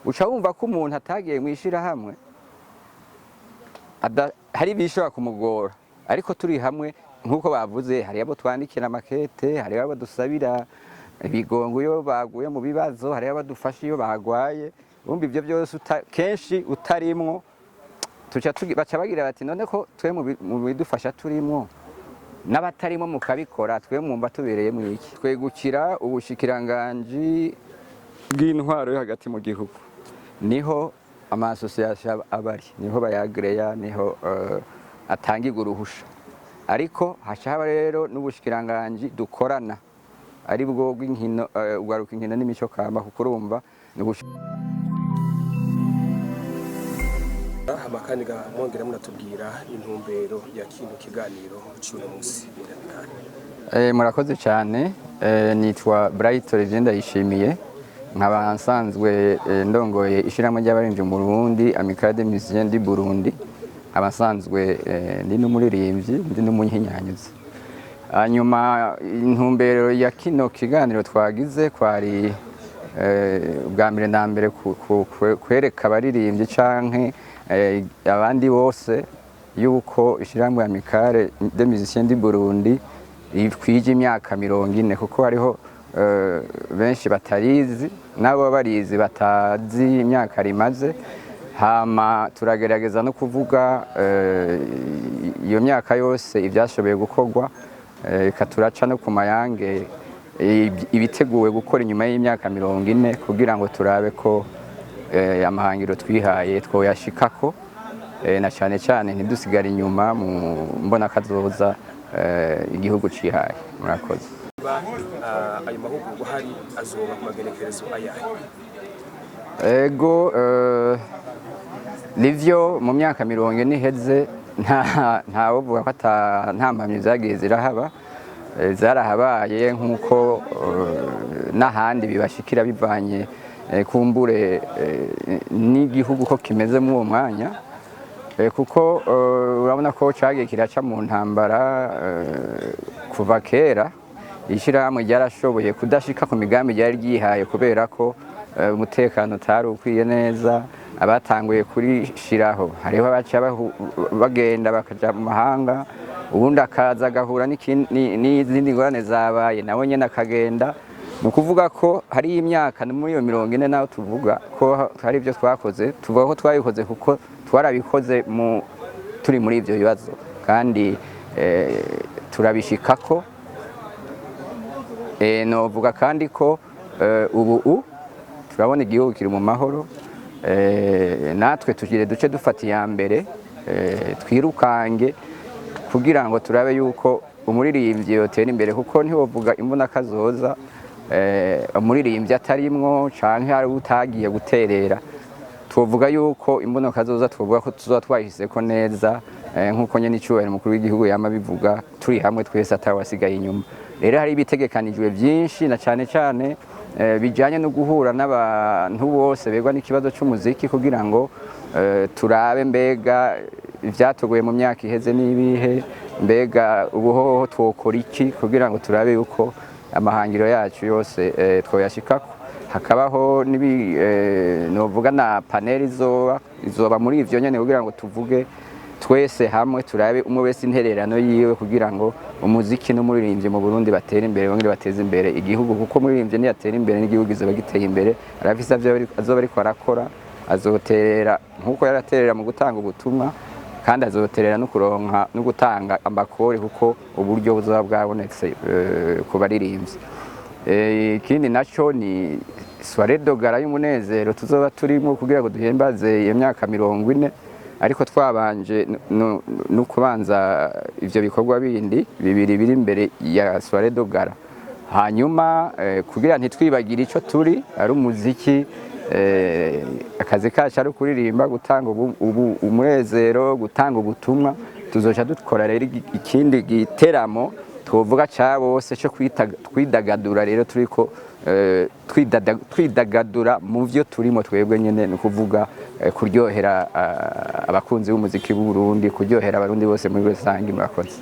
Uca wumva ko umuntu atagiye mu ishyirahamwe hari ibishobora kumugora, ariko turi hamwe nk'uko bavuze, hari abo twandikira amakete, hari abo dusabira ibigongo iyo baguye mu bibazo, hari abo dufasha iyo bagwaye. Wumva ibyo byose kenshi utarimwo, tuca baca bagira bati: "None ko twe mu bidufasha turimwo, n'abatarimo mukabikora, twe mwumva tubereyemo iki?" Twegukira ubushikiranganji bw'intwaro yo hagati mu gihugu, niho ama associations aba ari, niho bayagereya, niho atangirwa uruhusha. Ariko haca haba rero n'ubushikiranganji dukorana, ari bwo bw'inkino, ugwaruka, inkino n'imico kama, kuko urumva ni Hama kandi mwongera munatubwira intumbero ya kino kiganiro c'uno munsi muri Amicale. Murakoze cyane. Nitwa Bright Olivier Ndayishimiye, nkaba nsanzwe ndongoye ishyirahamwe ry'abaririmbyi mu Burundi, Amicale des Musiciens du Burundi, nkaba nsanzwe ndi n'umuririmbyi, ndi n'umuhinyanyuzi. Hanyuma intumbero ya kino kiganiro twagize kwari bwa mbere na mbere kwereka abaririmbyi canke abandi bose yuko ishyirahamwe Amicale des Musiciens du Burundi rikwije imyaka 40, kuko hariho benshi batarizi, n'abo barizi batazi imyaka rimaze. Hama turagerageza no kuvuga iyo myaka yose ibyashoboye gukorwa, reka turaca no ku mayange ibiteguwe gukora inyuma y'imyaka 40, kugira ngo turabe ko amahangiro twihaye twoyashikako, na cyane cyane ntidusigare inyuma mu mbonakazoza igihugu cihaye. Murakoze. Ba ayo mahugurwa hari azoba ku magenekerezo ayahe? Ego, nivyo, mu myaka 40 iheze ntawovuga ko nta mpamyi zagiye zirahaba. Zarahabaye nk'uko n'ahandi bibashikira, bivanye kumbure n'igihugu ko kimeze muri uwo mwanya. Kuko urabona ko cagiye kiraca mu ntambara kuva kera. Ishyirahamwe ryarashoboye kudashika ku migambi ryari ryihaye kubera ko umutekano utari ukwiye neza. Abatanguye kurishiraho hariho abaca bagenda bakaja mu mahanga, ubundi akaza agahura n'izindi ngorane zabaye, nawe nyene akagenda. Ni ukuvuga ko hari imyaka muri iyo 40 naho tuvuga ko hari ibyo twakoze, tuvuga ko twabikoze kuko twarabikoze mu turi muri ibyo bibazo, kandi turabishikako. Novuga kandi ko ubu turabona igihugu kiri mu mahoro, natwe tugire duce dufata iya mbere, twirukange kugira ngo turabe yuko umuririmbyi yotera imbere, kuko ntiwovuga imbonakazoza umuririmbyi atarimwo canke hari utagiye guterera. Tuvuga yuko imbonakazoza tuvuga ko tuzoba twahiseko neza, nk'uko nyene icubahiro umukuru w'igihugu yama abivuga, turi hamwe twese atawasigaye inyuma. Rero hari ibitegekanijwe byinshi, na cane cane bijanye no guhura n'abantu bose begwa n'ikibazo c'umuziki, kugira ngo turabe mbega ivyatugoye mu myaka iheze n'ibihe, mbega ubuhoho twokora iki, kugira ngo turabe yuko amahangiro yacu yose twoyashikako. Hakabaho nibi novuga na panel izoba muri ivyo nyene, kugira ngo tuvuge twese hamwe, turabe umwe wese intererano yiwe, kugira ngo umuziki n'umuririmbyi mu Burundi batere imbere, bongere bateze imbere igihugu, kuko umuririmbyi niyatera imbere n'igihugu kizoba giteye imbere. Arafise ivyo azoba ariko arakora, azoterera nk'uko yaraterera mu gutanga ubutumwa, kandi azoterera no kuronka no gutanga amakori, kuko uburyo buzoba bwabonetse ku baririmbyi. Ikindi naco ni soirée de gala y'umunezero tuzoba turimo kugira ngo duhimbaze iyo myaka 40, ariko twabanje no kubanza ivyo bikorwa bindi bibiri biri imbere ya soirée de gala. Hanyuma kugira ntitwibagire ico turi, ari umuziki, akazi kacu ari kuririmba, gutanga umunezero, gutanga ubutumwa, tuzoca dukora rero ikindi giteramo twovuga ca bose cyo kwidagadura. Rero turiko twidagadura mu vyo turimo twebwe nyene, ni ukuvuga kuryohera abakunzi b'umuziki b'u Burundi, kuryohera Abarundi bose muri rusange. Murakoze.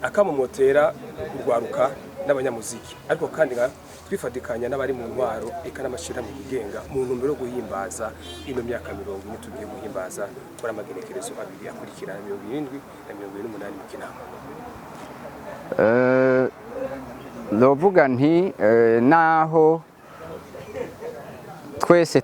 Akamo mwotera urwaruka n'abanyamuziki, ariko kandi nka Twifadikanya n'abari mu ntwaro, eka n'amashirahamwe yigenga, mu ntumbero yo guhimbaza ino myaka 40 tugiye guhimbaza kuri amagenekerezo abiri akurikirana, 70 na 28 mu Kinama. Novuga nti naho twese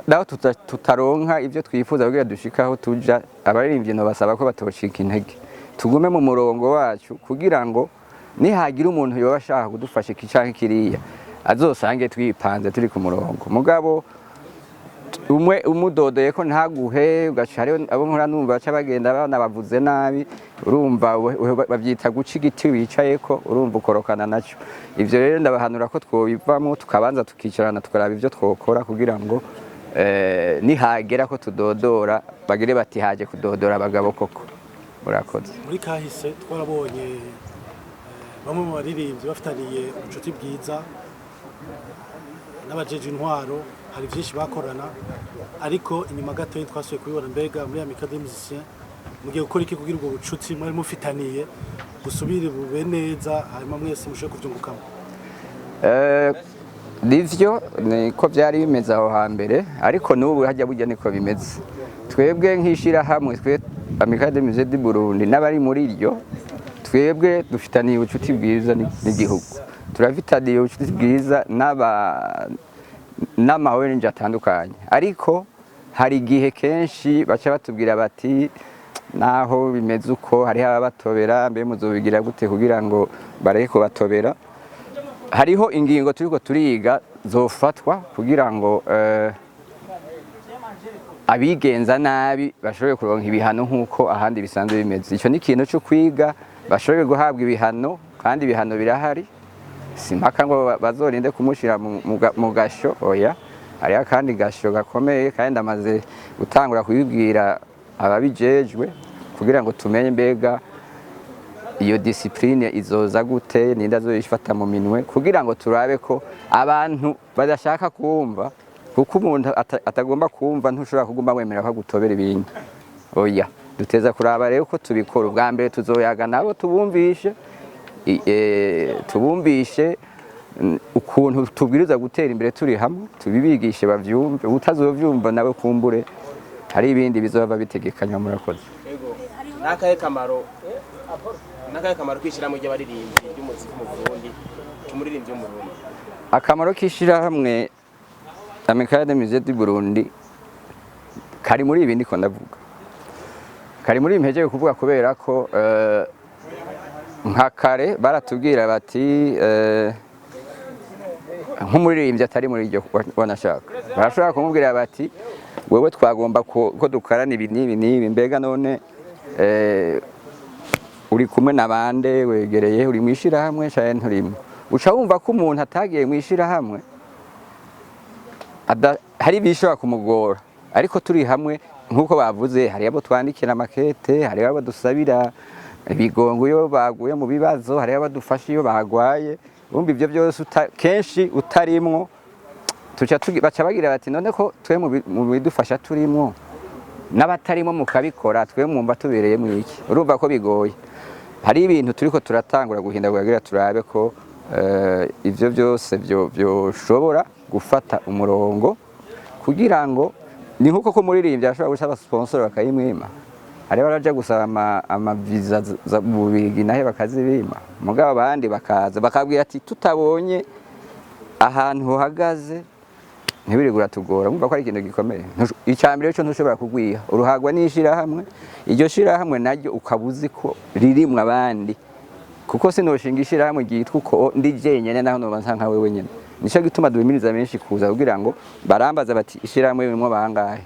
naho tutaronka ibyo twifuza kugira dushike aho tuja, abaririmbyi basaba ko batocika intege, tugume mu murongo wacu kugira ngo nihagira umuntu yoba ashaka kudufasha iki canke kiriya, azosange twipanze turi ku murongo. Mugabo umwe umudodoye ko ntaguhe, ugaca hariho abo mpora numva baca bagenda banabavuze nabi. Urumva bavyita guca igiti wicayeko, urumva ukorokana naco. Ivyo rero ndabahanura ko twobivamo, tukabanza tukicarana, tukaraba ivyo twokora kugira ngo nihagera ko tudodora bagire bati haje kudodora abagabo koko. Murakoze. Muri kahise twarabonye bamwe mu baririmbyi bafitaniye ubucuti bwiza n'abajeje intwaro, hari byinshi bakorana, ariko inyuma gato twasubiye kubibona. Mbega muri Amicale des Musiciens mugiye gukora iki kugira ubwo bucuti mwari mufitaniye busubire bube neza, hanyuma mwese mushobore kubyungukamo? Nivyo, niko byari bimeze aho hambere, ariko n'ubu hajya burya niko bimeze. Twebwe nk'ishirahamwe, twe Amicale des Musiciens du Burundi n'abari muri ryo, twebwe dufitaniye ubucuti bwiza n'igihugu, turafitaniye ubucuti bwiza n'aba n'ama ONG atandukanye, ariko hari igihe kenshi baca batubwira bati naho bimeze uko hariho ababatobera, mbe muzobigira gute kugira ngo bareke kubatobera? Hariho ingingo turiko turiga zofatwa kugira ngo abigenza nabi bashobore kuronka ibihano nk'uko ahandi bisanzwe bimeze. Icyo ni ikintu cyo kwiga, bashobore guhabwa ibihano, kandi ibihano birahari. Si mpaka ngo bazorinde kumushira mu gasho, oya. Hariho akandi gasho gakomeye, kandi ndamaze gutangura kubibwira ababijejwe kugira ngo tumenye mbega iyo discipline izoza gute, ninde azoyifata mu minwe, kugira ngo turabe ko abantu badashaka kumva, kuko umuntu atagomba kumva ntushobora kuguma wemera ko agutobera ibintu, oya. Duteza kuraba rero ko tubikora. Ubwa mbere tuzoyaga nabo, tubumvishe tubumvishe ukuntu tubwiriza gutera imbere turi hamwe, tubibigishe bavyumve. Utazovyumva nawe, kumbure hari ibindi bizoba bitegekanywa. Murakoze. Ego. N'akahe kamaro kw'ishyirahamwe ry'abaririmbyi ry'umuziki mu Burundi ku muririmbyi wo mu Burundi? Akamaro k'ishirahamwe Amicale des Musiciens du Burundi kari muri ibi ndiko ndavuga, kari muri ibi mpejeje kuvuga, kubera ko nka kare baratubwira bati nk'umuririmbyi atari muri iryo wanashaka, barashobora kumubwira bati wewe twagomba ko dukorana ibi n'ibi n'ibi, mbega none uri kumwe na bande, wegereye, uri mu ishirahamwe canke nturimo? Uca wumva ko umuntu atagiye mu ishirahamwe hari ibishobora kumugora. Ariko turi hamwe, nk'uko bavuze, hari abo twandikira amakete, hari abo dusabira ibigongo iyo baguye mu bibazo, hari abo dufasha iyo bagwaye. Wumva ibyo byose kenshi utarimwo baca bagira bati none ko twe mu bidufasha turimwo, n'abatarimo mukabikora, twe mwumva tubereyemo iki? Urumva ko bigoye. Hari ibintu turiko turatangura guhindagura kugira turabe ko ivyo byose byoshobora gufata umurongo, kugira ngo ni nkuko ko muririmbyi ashobora gusaba sponsor bakayimwima, hari baraja gusaba ama visa mu Bubirigi nahe bakazibima, mugabo abandi bakaza bakabwira ati tutabonye ahantu uhagaze ntibiri guratugora. Mwumva ko ari ikintu gikomeye. Icya mbere cyo ntushobora kugwiha uruhagwa n'ishirahamwe, iryo shirahamwe naryo ukaba uzi ko ririmwo abandi, kuko sinoshinga ishirahamwe ryitwa uko ndi jenyene, naho noba nsa nka wewe nyene. Nico gituma duhimiriza benshi kuza, kugira ngo barambaza bati ishirahamwe ririmwo bangahe?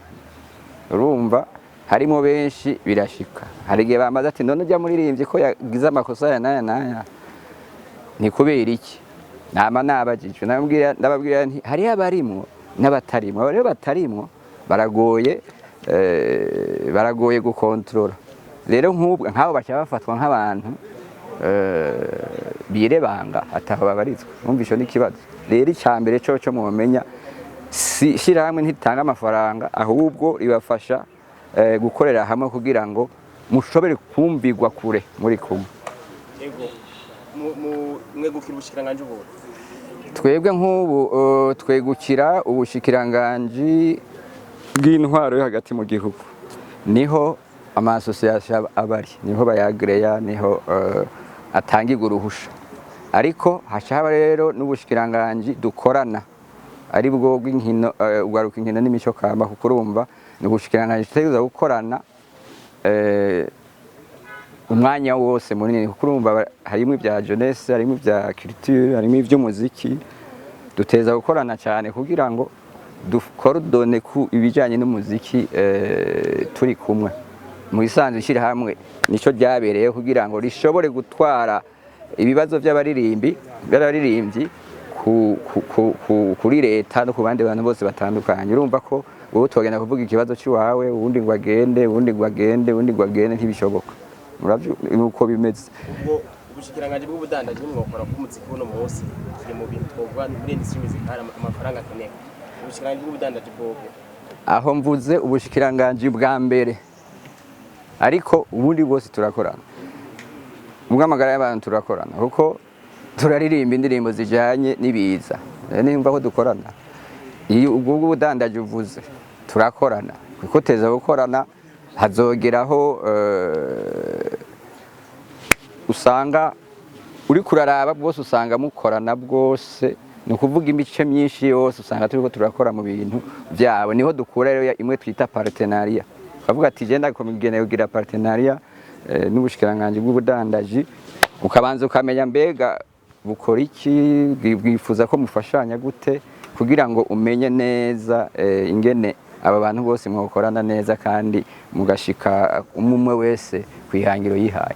Urumva harimo benshi, birashika hari igihe bambaza ati none ujya muririmbyi ko yagize amakosa aya n'aya n'aya, ni kubera iki? Nama nabajijwe, ndababwira nti hariho abarimwo n'abatarimwo. Abo rero batarimwo baragoye, baragoye gukontorora. Rero nk'ubwo nk'abo baca bafatwa nk'abantu birebanga, ataho babarizwa. Mwumva ico ni ikibazo. Rero icya mbere coco mwomenya, si shirahamwe ntitanga amafaranga, ahubwo ribafasha gukorera hamwe kugira ngo mushobore kumvigwa kure muri kumwe. Ego, mwegukira ubushikiranganje ubu? Twebwe nk'ubu twegukira ubushikiranganji bw'intwaro yo hagati mu gihugu, niho ama association aba ari, niho bayagireya, niho atangirwa uruhusha. Ariko haca haba rero n'ubushikiranganji dukorana, ari bwo bw'inkino, ugwaruka, inkino n'imico kama, kuko urumva ni ubushikiranganji tutegerezwa gukorana umwanya wose munini, kuko urumva harimo ibya jeunesse, harimo ibya culture, harimo iby'umuziki. Duteza gukorana cyane kugira ngo ducoordonne ku ibijyanye n'umuziki turi kumwe. Mu isanzwe ishyirahamwe nico ryabereye kugira ngo rishobore gutwara ibibazo by'abaririmbyi kuri leta no ku bandi bantu bose batandukanye. Urumva ko wowe tugenda kuvuga ikibazo cy'iwawe, uwundi ngo agende, uwundi ngo agende, uwundi ngo agende, ntibishoboka. Nuko bimeze. Ubwo ubushikiranganji bw'ubudandaji nimwokora ko umuziki uno munsi kiri mu bintu twovuga muri industrie musicale amafaranga akenewe, ubushikiranganji bw'ubudandaji bwobwo? Aho mvuze ubushikiranganji bwa mbere, ariko ubundi bwose turakorana. Ubw'amagara y'abantu turakorana, kuko turaririmba indirimbo zijyanye n'ibiza. Nimba ko dukorana, iyo ubwo bw'ubudandaji uvuze turakorana, kuko teza gukorana hazogeraho usanga uri kuraraba bwose, usanga mukorana bwose. Ni ukuvuga imice myinshi yose usanga turiko turakora mu bintu byabo. Niho dukura rero imwe twita partenariat, ukavuga ati genda kugeneye kugira partenariat n'ubushikiranganji bw'ubudandaji, ukabanza ukamenya mbega bukora iki, bwifuza ko mufashanya gute, kugira ngo umenye neza ingene aba bantu bose mwokorana neza kandi mugashika umwe umwe wese kwihangiro yihaye.